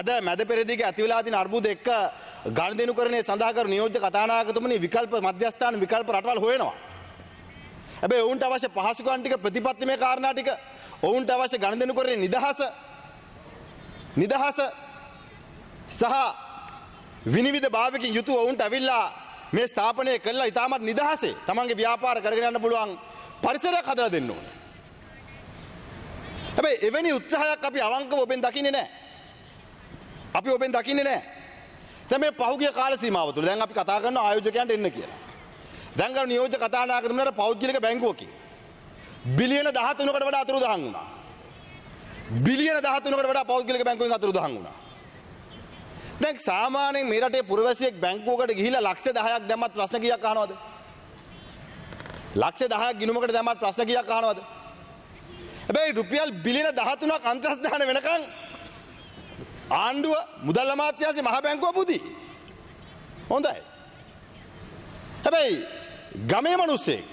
අද මැද පෙරදිග ඇති වෙලා තියෙන අර්බුද එක්ක ගනුදෙනුකරණය සඳහා කරු නියෝජ්‍ය කතානායකතුමනි, විකල්ප මධ්‍යස්ථාන, විකල්ප රටවල් හොයනවා. හැබැයි ඔවුන්ට අවශ්‍ය පහසුකම් ටික, ප්‍රතිපත්තිමය කාරණා ටික, ඔවුන්ට අවශ්‍ය ගනුදෙනුකරණයේ නිදහස නිදහස සහ විනිවිද භාවයකින් යුතුව ඔවුන්ට ඇවිල්ලා මේ ස්ථාපනය කළා ඉතාමත් නිදහසේ තමන්ගේ ව්‍යාපාර කරගෙන යන්න පුළුවන් පරිසරයක් හදලා දෙන්න ඕනේ. හැබැයි එවැනි උත්සාහයක් අපි අවංකව ඔබෙන් දකින්නේ නැහැ. අපි ඔබෙන් දකින්නේ නැහැ. දැන් මේ පහුගිය කාල සීමාව තුළ දැන් අපි කතා කරන ආයෝජකයන්ට එන්න කියලා. දැන් ගරු නියෝජ්‍ය කතානායකතුමනට, පෞද්ගලික බැංකුවකින් බිලියන 13කට වඩා අතුරුදහන් වුණා. බිලියන 13කට වඩා පෞද්ගලික බැංකුවෙන් අතුරුදහන් වුණා. දැන් සාමාන්‍යයෙන් මේ රටේ පුරවැසියෙක් බැංකුවකට ගිහිල්ලා ලක්ෂ 10ක් දැම්මත් ප්‍රශ්න කීයක් අහනවද? ලක්ෂ 10ක් ගිණුමකට දැම්මත් ප්‍රශ්න කීයක් අහනවද? හැබැයි රුපියල් බිලියන 13ක් අන්තර්ස්ථාන වෙනකන් ආණ්ඩුව, මුදල් අමාත්‍යාංශය, මහ බැංකුව බුදි. හොඳයි. හැබැයි ගමේ මිනිස්සෙක්,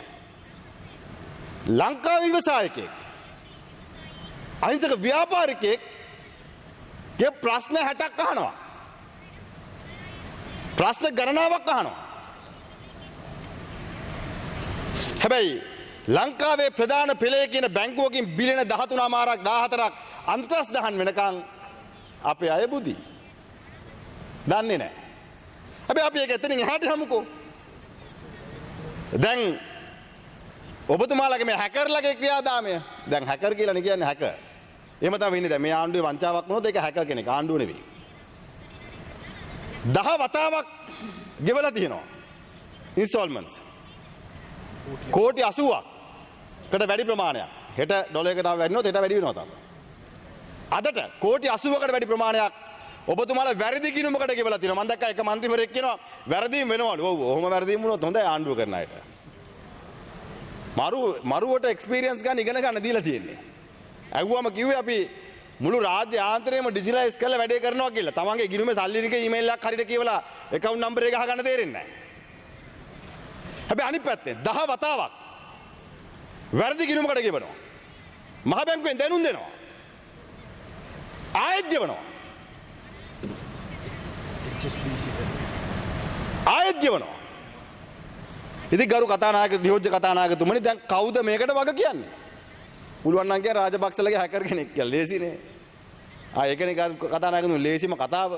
ලංකාවේ ව්‍යවසායකයෙක්, අහිංසක ව්‍යාපාරිකයෙක් ගේ ප්‍රශ්න 60ක් අහනවා. ප්‍රශ්න ගණනාවක් අහනවා. හැබැයි ලංකාවේ ප්‍රධාන පෙළේ කියන බැංකුවකින් බිලියන 13 හමාරක් 14ක් අන්තර්ස්දහන් වෙනකන් අපේ අය බුදි. දන්නේ නැහැ. හැබැයි අපි ඒක එතනින් එහාට යමුකෝ. දැන් ඔබතුමාලගේ මේ හැකර්ලගේ ක්‍රියාදාමය, දැන් හැකර් කියලා නේ කියන්නේ, හැකර්. එහෙම තමයි වෙන්නේ. දැන් මේ ආණ්ඩුවේ වංචාවක් වුණොත් ඒක හැකර් කෙනෙක්, ආණ්ඩුව නෙවෙයි. 10 වතාවක් ගෙවලා තියෙනවා. ඉන්ස්ටෝල්මන්ට්ස්. කෝටි 80ක් කට වැඩි ප්‍රමාණයක්. හෙට ඩොලර් එක තව වැඩි වුණොත් හෙට වැඩි වෙනවා තව. අදට කෝටි 80කට වැඩි ප්‍රමාණයක් ඔබතුමාලා වැරදි ගිණුමකට ගෙවලා තියෙනවා. මම දැක්කා එක මන්ත්‍රීවරයෙක් කියනවා වැරදීම් වෙනවලු. ඔව්, ඔහොම වැරදීම් වුණොත් හොඳයි ආණ්ඩුව කරන අයට. මරු මරුවට එක්ස්පීරියන්ස් ගන්න, ඉගෙන ගන්න දීලා තියෙන්නේ. ඇහුවම කිව්වේ අපි මුළු රාජ්‍ය යාන්ත්‍රයම ඩිජිටලයිස් කරලා වැඩේ කරනවා කියලා. තමන්ගේ ගිණුමේ සල්ලි ටික ඊමේල් එකක් හරියට කියවලා ඇකවුන්ට් නම්බර් එක ගහගන්න තේරෙන්නේ නැහැ. හැබැයි අනිත් පැත්තෙන් 10 වතාවක් වැරදි ගිණුමකට ගෙවනවා. මහ බැංකුවෙන් දැනුම් දෙනවා. ආයෙත් ගෙවනවා. HSBC. ආයෙත් ගෙවනවා. ඉතින් ගරු කතානායක, නියෝජ්‍ය කතානායකතුමනි, දැන් කවුද මේකට වග කියන්නේ? පුළුවන් නම් කියන්න රාජපක්ෂලගේ හැකර් කෙනෙක් කියලා. ලේසිනේ. ආ, ඒකනේ ගරු කතානායකතුමනි, ලේසිම කතාව.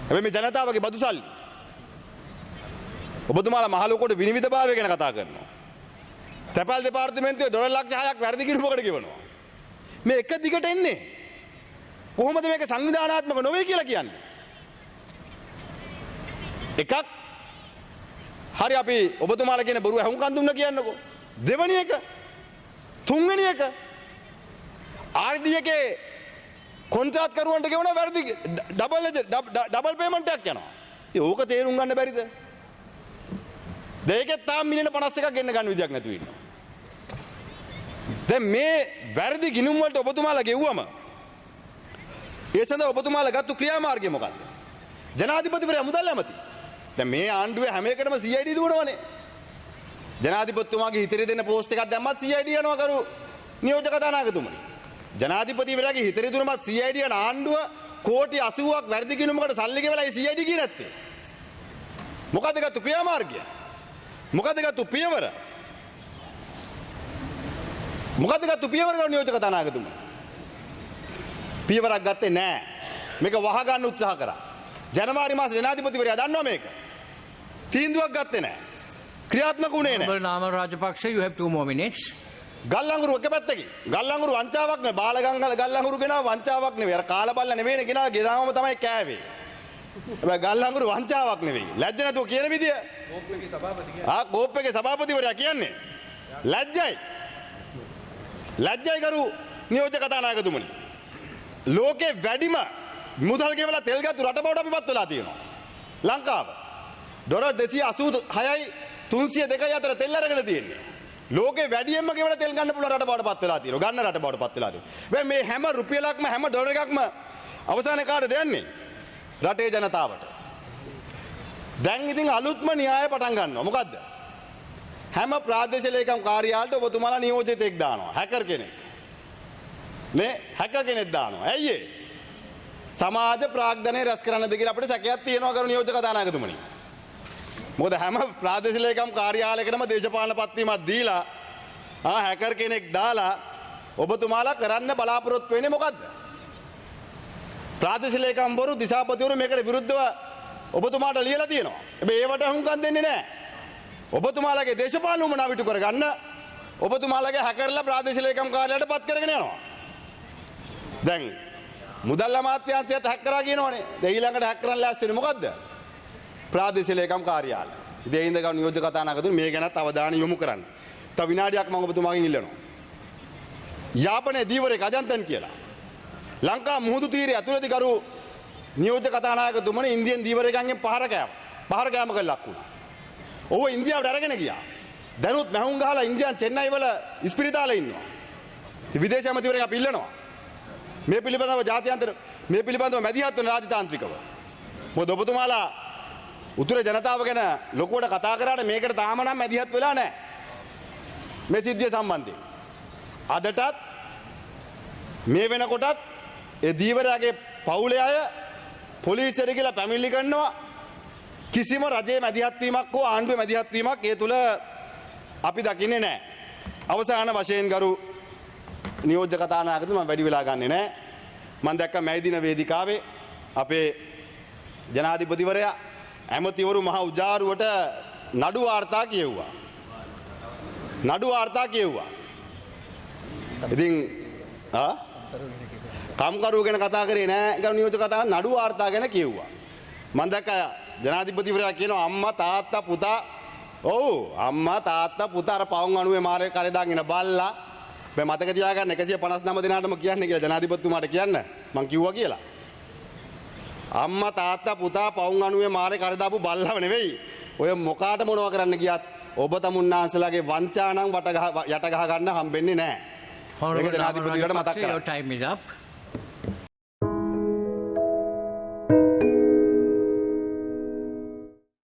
හැබැයි මේ ජනතාවගේ බදු සල්ලි. ඔබතුමාලා මහ ලොකුවට විනිවිදභාවය ගැන කතා කරනවා. තැපැල් දෙපාර්තමේන්තුවේ ඩොලර් ලක්ෂ 6ක් වැරදි ගිණුමකට ගෙවනවා. මේ එක දිගට එන්නේ. කොහොමද මේක සංවිධානාත්මක නොවේ කියලා කියන්නේ? එකක් හරි, අපි ඔබතුමාලා කියන බොරුව ඇහුම්කන් දුන්න කියන්නකෝ. දෙවනි එක, තුන්වෙනි එක, RD එකේ කොන්ත්‍රාත් කරුවන්ට ගෙවන වැරදි ඩබල් ඩබල් පේමන්ට් එකක් යනවා. ඉතින් ඕක තේරුම් ගන්න බැරිද? දෙයකෙත් තාම මිලියන 51ක් ගෙන්න ගන්න විදියක් නැතුව ඉන්නවා. දැන් මේ වැරදි ගිණුම් වලට ඔබතුමාලා ගෙව්වම ඒ සඳහා ඔබතුමාලා ගත්තු ක්‍රියාමාර්ගය මොකක්ද? ජනාධිපතිවරයා, මුදල් ඇමති. දැන් මේ ආණ්ඩුවේ හැම එකටම CID දුවනවනේ. ජනාධිපතිතුමාගේ හිත රිදෙන පෝස්ට් එකක් දැම්මත් CID යනවා, ගරු නියෝජ්‍ය කතානායකතුමනි. ජනාධිපතිවරයාගේ හිත රිදුනමත් CID යන ආණ්ඩුව කෝටි 80ක් වැරදි ගිණුමකට සල්ලි ගෙවලා ඒ CID ගියේ නැත්තේ. මොකද්ද ගත්තු ක්‍රියාමාර්ගය? මොකද්ද ගත්තු පියවර? මොකද්ද ගත්තු පියවර, ගරු නියෝජ්‍ය කතානායකතුමනි? පියවරක් ගත්තේ නෑ. මේක වහගන්න උත්සාහ කරා. ජනවාරි මාසේ ජනාධිපතිවරයා දන්නවා මේක. තීන්දුවක් ගත්තේ නෑ. ක්‍රියාත්මක වුණේ නෑ. Honorable Namal Rajapaksa, you have 2 more minutes. ගල්අඟුරු එක පැත්තකින්. ගල්අඟුරු වංචාවක් නෙවෙයි. බාලගංගල ගල්අඟුරු ගෙනාව වංචාවක් නෙවෙයි. අර කාලා බල්ලා නෙවෙයිනේ ගෙනාව, ගෙනාවම තමයි කෑවේ. හැබැයි ගල්අඟුරු වංචාවක් නෙවෙයි. ලැජ්ජ නැතුව කියන විදිය. ආ, කෝප් එකේ සභාපතිවරයා කියන්නේ. ලැජ්ජයි. ලැජ්ජයි ගරු නියෝජ්‍ය කතානායකතුමනි. ලෝකේ වැඩිම මුදල් ගෙවලා තෙල් ගත්තු රට බවට අපි පත් වෙලා තියෙනවා. ලංකාව. ඩොලර් 286යි 302යි අතර තෙල් අරගෙන තියෙන්නේ. ලෝකේ වැඩියෙන්ම ගෙවලා තෙල් ගන්න පුළුවන් රට බවට පත් වෙලා තියෙනවා. ගන්න රට බවට පත් වෙලා තියෙනවා. හැබැයි මේ හැම රුපියලක්ම, හැම ඩොලර් එකක්ම අවසානයේ කාටද යන්නේ? රටේ ජනතාවට. දැන් ඉතින් අලුත්ම න්‍යාය පටන් ගන්නවා. මොකද්ද? හැම ප්‍රාදේශීය ලේකම් කාර්යාලයට ඔබතුමාලා නියෝජිතයෙක් දානවා. හැකර් කෙනෙක්. නේ, හැකර් කෙනෙක් දානවා. ඇයි ඒ? සමාජ ප්‍රාග්ධනය රැස් කරන්නද කියලා අපිට සැකයක් තියෙනවා, ගරු නියෝජ්‍ය කතානායකතුමනි. මොකද හැම ප්‍රාදේශීය ලේකම් කාර්යාලයකටම දේශපාලන පත්වීමක් දීලා, හැකර් කෙනෙක් දාලා ඔබතුමාලා කරන්න බලාපොරොත්තු වෙන්නේ මොකද්ද? ප්‍රාදේශීය ලේකම්වරු, දිසාපතිවරු මේකට විරුද්ධව ඔබතුමාට ලියලා තියෙනවා. හැබැයි ඒවට අහුම්කම් දෙන්නේ නැහැ. ඔබතුමාලාගේ දේශපාලන උවමනාව ඉටු කරගන්න ඔබතුමාලාගේ හැකර්ලා ප්‍රාදේශීය ලේකම් කාර්යාලයට පත් කරගෙන යනවා. දැන් මුදල් අමාත්‍යාංශයත් හැක් කරා කියනවනේ. දැන් ඊළඟට හැක් කරන්න ලෑස්ති වෙන්නේ මොකද්ද? ප්‍රාදේශීය ලේකම් කාර්යාලය. ඉතින් ඒ හින්දා ගරු නියෝජ්‍ය කතානායකතුමනි, මේ ගැනත් අවධානය යොමු කරන්න. තව විනාඩියක් මම ඔබතුමාගෙන් ඉල්ලනවා. යාපනයේ ධීවරයෙක් අජන්තන් කියලා. ලංකා මුහුදු තීරය ඇතුළතදී, ගරු නියෝජ්‍ය කතානායකතුමනි, ඉන්දියන් ධීවරයෙක්ගෙන් පහර කෑවා. පහර කෑමකට ලක් වුණා. ඔහුව ඉන්දියාවට අරගෙන ගියා. දැනුත් මැහුම් ගහලා ඉන්දියන් චෙන්නයි වල ඉස්පිරිතාලේ ඉන්නවා. ඉතින් විදේශ ඇමතිවරයෙක් අපි ඉල්ලනවා. මේ පිළිබඳව ජාත්‍යන්තර මේ පිළිබඳව මැදිහත් වෙන රාජතාන්ත්‍රිකව. මොකද ඔබතුමාලා උතුරේ ජනතාව ගැන ලොකුවට කතා කරාට මේකට තාම නම් මැදිහත් වෙලා නැහැ. මේ සිද්ධිය සම්බන්ධයෙන්. අදටත් මේ වෙනකොටත් ඒ ධීවරයාගේ පවුලේ අය පොලිසියට කියලා පැමිණිලි කරනවා. කිසිම රජයේ මැදිහත් වීමක් හෝ ආණ්ඩුවේ මැදිහත් වීමක් ඒ තුල අපි දකින්නේ නැහැ. අවසාන වශයෙන්, ගරු නියෝජ්‍ය කතානායකතුමා, මම වැඩි වෙලා ගන්නෙ නෑ. මම දැක්ක මැයි දින වේදිකාවේ අපේ ජනාධිපතිවරයා ඇමතිවරු මහ උජාරුවට නඩු වාර්තා කියෙව්වා. නඩු වාර්තා කියෙව්වා. ඉතින් කම්කරුව ගැන කතා කරේ නෑ, ගරු නියෝජ්‍ය කතා නඩු වාර්තා ගැන කියෙව්වා. මම දැක්ක ජනාධිපතිවරයා කියනවා අම්මා, තාත්තා, පුතා. ඔව්, අම්මා, තාත්තා, පුතා, අර පවුන් අණුවේ මාරේ කරේ දාගෙන ඉන බල්ලා. මේ මතක තියාගන්න, 159 දෙනාටම කියන්නේ කියලා ජනාධිපතිතුමාට කියන්න මං කිව්වා කියලා. අම්මා, තාත්තා, පුතා, පවුන් අණුවේ මාරේ කරේ දාපු බල්ලව නෙවෙයි. ඔය මොකාට මොනවා කරන්න ගියත් ඔබ තමුන්නාන්සලාගේ වංචා නම් වට ගහ යට ගහ ගන්න හම්බෙන්නේ නැහැ. ඒක Honorable ජනාධිපතිවරයාට මතක් Rajapaksa, your කරන්න. time is up.